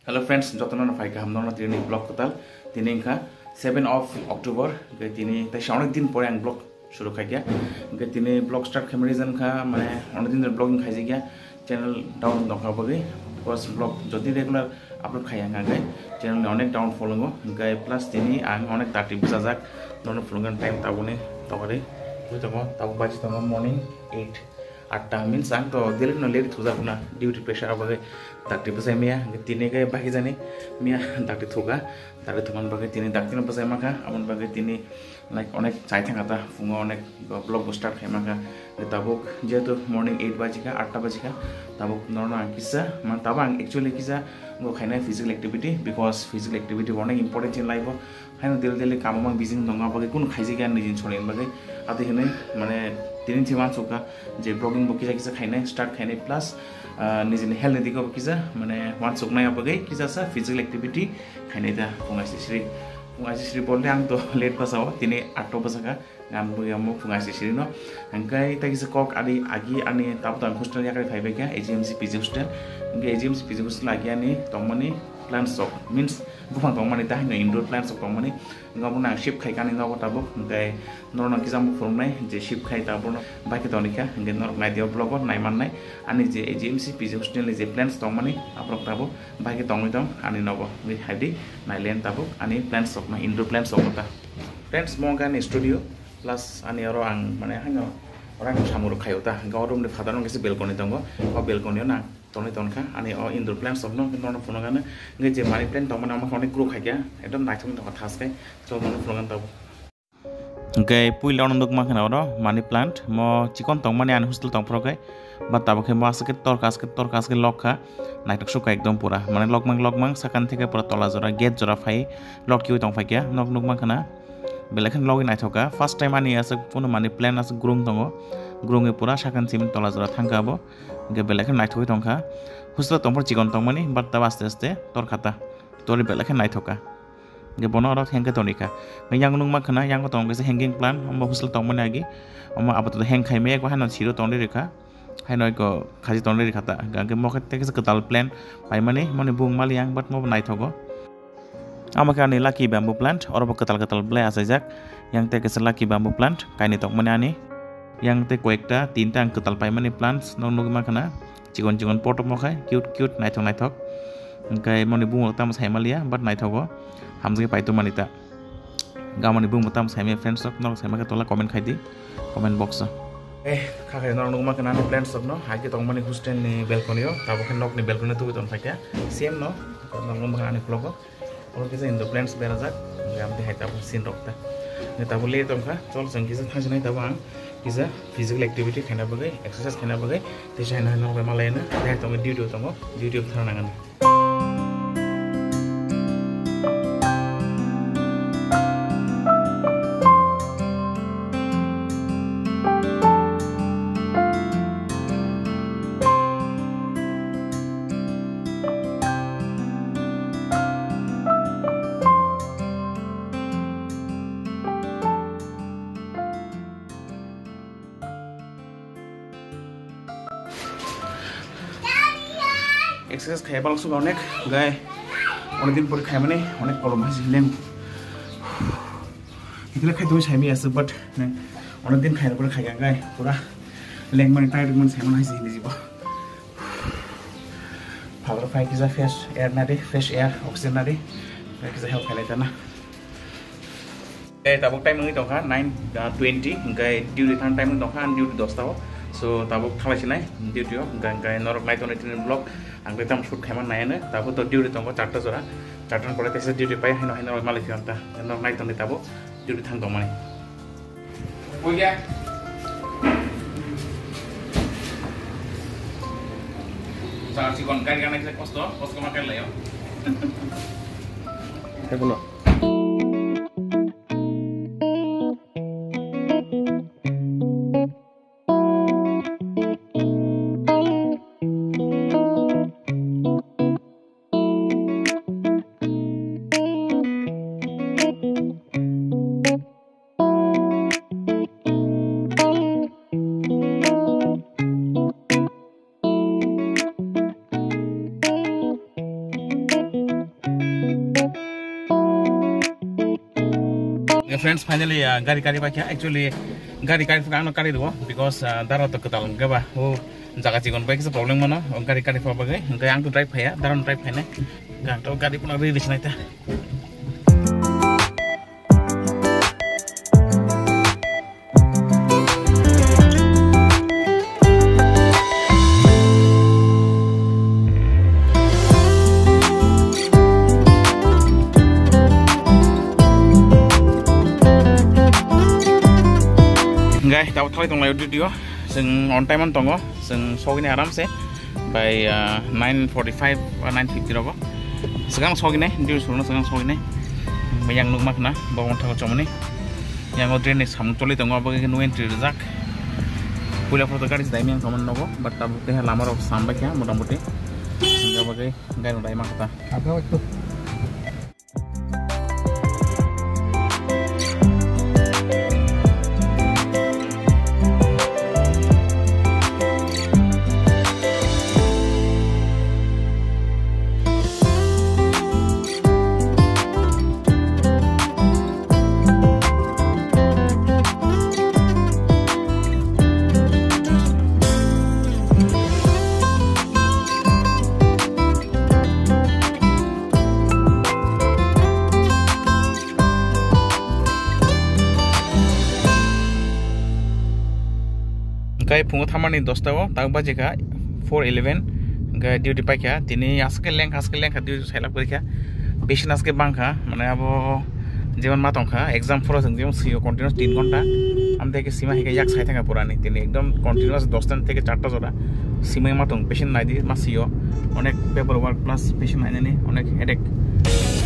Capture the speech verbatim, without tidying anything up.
Hello friends, jotono no phai kaham, nono tini vlog kwtal. Tini wngkha seven of October, hwnkhe tini taisa onek din pore ang vlog shuru khaikha. Hwnkhe tini vlog start khaimani reason wngkha, mane onek din vlogging khaijakya, channel down wng tongkha bagwi. First vlog jodi regular upload khaiya wngkha hwnkhe channel ni onek downfall wngo, hwnkhe plus tini ang onek dakti bwsajak, nono phunukgani time tabukni tokari. Bui tongo, tabuk baji tongo morning eight. Atta means ang to daily no late thujak na, duty pressure abo ke dakti bwsai maya, tini ke baki jani maya dakti thuka, dakti thukan bagwi tini dakti no bwsai maka, aboni bagwi tini like onek chai thangkha ta, phungo onek vlog bo start khai maka, tabuk jehetu morning eight bajika, atta bajika, tabuk norno ang kisa, man tabuk ang actually kisa go khainai physical activity, because physical activity onek important in life o, haino daily daily kamo mang busy wng tongma bagwi kunu khaijak ya nijini solini bagwi. Ati hinwi mane tini thwi uansukha je vlogging bo kisa kisa khainai, start khainai, plus, ah, nijini health ni digo bo kisa mane uansuknai bagwi kisa sa physical activity khainai da phung aisisri. Phung aisisri bolte ang to late bwsao, tini aat o bwsakha. Ang bui amo phung aisisri no. Hingkai tei kisa kok ani agi ani tabuk ang hostel yakari phaibai kha, A G M C P G hostel. Hingke A G M C P G hostel agi ani tongmani plants rok, means buphang tongmani, dahino indoor plants rok tongmani. Hingke omo nang shift khai kani nogo tabuk. Hingke norok no kisa bo phurungnai je shift khai tabuk no bai khe tongni kha. Hingke norok nai dia vlog o nai mannai. Ani je A G M C P G hostel ni je plants tongmani aborok tabuk bai khe tongwi tong ani nogo. Hingke hai di nai len tabuk ani plants rok no, indoor plants rok no ta. Friends, mo wngkha ani studio, plus ani oro ang mane haino oro ang samung rok khaio ta, hingke o room ni phataro hingke se balcony tongo, o balcony o nang tonwi tongkha ani o indoor plants rok no, hingke norok phunukgano, hingke je money plant tongmani omo khe onek grow khaikha, ekdom naithok tongkha thas khe, chwlwng phunukgano tabuk. Hingke puila ono nukmankha na oro money plant, mo chikon tongmani ani hostel tongphuru khe, ba tabuk khe mo aswk khe torkha, aswk khe torkha, aswk khe lokha, naithok sukha ekdom pura, mane lokmang lokmang sakani theke pura tola jora, gate jora phai lok kiui tongphaikha, nok nukmankha na. Belai kheno logwi naithok kha. First time ani aswk phano mani plan aswk grung tongo. Grungwi pura sakani simi tola jora thang kha abo. Hingke belai kheno naithogwi tong kha. Hostel tongphuru chikon tongmani, but tabuk aste aste tor kha ta. Tori belai kheno naithok kha. Hingke bono oro hengke toni kha. Hingke yang nukma khna, yang tong khe hanging plant, omo hostel tongmani agi. Omo apatot hang khai maya, haino siro tongri rikha. Haino eko khachi tongri rikha ta. Hingke mo khe tei kisa kwtal plan paimani, moni bung mali yang, but mo bo naithogo. Amo khe ani lucky bamboo plant, oro bo kwtal kwtal belai achaijak. Yang tei kisa lucky bamboo plant, kainwi tongmani ani. Yang tei koyekta, tinta ang kwtal paimani plants, nok nugwi mankha na. Chikon chikon pot omo khai, cute cute, naithok naithok. Hingke moni bung tamo saimaliya, but naithogo. Hamjagwi paitokmani ta. Gamani bung tamo saimaya friends rok, norok saima khe tola comment khai di, comment box o. Eh, kha khe norok nugwi mankha na ani plants rok no, hai khe tongmani hostel ni balcony o, tabuk khe nok ni balcony o tubui tong kha khe. Same no, norok nugwi mankha ani vlog o. Oro kisa indoor plants berajak, hingke amtwi hai tabuk scene rok ta. Hingke tabuk le tongkha, chol chwng kisa thangsinai tabuk ang kisa physical activity khaina bagwi, exercise khaina bagwi, tei sai nai norok bai malai no, tei tongo duty o tongo, duty o thang nang ano. Exercise khaiya balok suka onek, gai onek din pore khaimani onek kolom hai leng. Itile khai tumi saimi asuk, but nang onek din khaina pore khaiya gai pura lengmani, tired mani saimani hai se hindi jibo. Phalro phai kisa fresh air nadi, fresh air, oxygen nadi, phai kisa help khailai tana. Eh, tabuk time wngwi tongkha nine, ah, twenty, hingke duty thang time wngwi tongkha, ani duty dosta o. So, tabuk thalai sinai duty o, hingke, hingke norok nai tongnai tini vlog, ang tei tamo shoot khaima nai ano. Tabuk to duty tongo charta jora, charta ni pore teisa duty pai, haino, haino malai phiya ta, norok nai tongdi tabuk duty thang tongmani. Oya. Char chikon kari gana kisa kosto, kosto ma kari layo. Hai bono. Friends, finally, ah, gari kari paikha. Actually, gari kari phaka ano kari rwo because, ah, dara to kwtal hwnkhe ba o jaga chikon bai kisa problem mano. O gari kari pha bagwi hwnkhe ang to drive phaya, dara no drive phainai. Hwnkhe ang to gari phano ri ri sinai ta. Guys, tabuk thangwi tonglaio duty o. Chwng on time ano tongo. Chwng sogwini aramse. Bai, ah, nine forty-five ba nine fifty rogo. Swkang sogwini, duty surono swkang sogwini. Bai yang nukma khna, bo wngthago chomoni. Yang o drain ni samung choli tongo, abo khe no entry rijak. Puila photo gari se daimya wngkha mani nogo, but tabuk tei lama rok sam bai kha motamoti. Hingke abo khe gari no daima kha ta. Hwnkhe phungo thamani dosta o tak baji kha four eleven, hwnkhe duty paikha. Tini aswk khe lengkha, aswk khe lengkha, duty sailak paikha. Patient aswk khe bangkha, mane abo jemon ma tongkha, exam phoro chwng jemon swiyo continuous tin ghonta, amtwi khe sima hai khe yak sai thangkha purani. Tini ekdom continuous dosta theke charta jora simai ma tong, patient naidi ma swiyo, onek paper work plus patient nainani onek headache.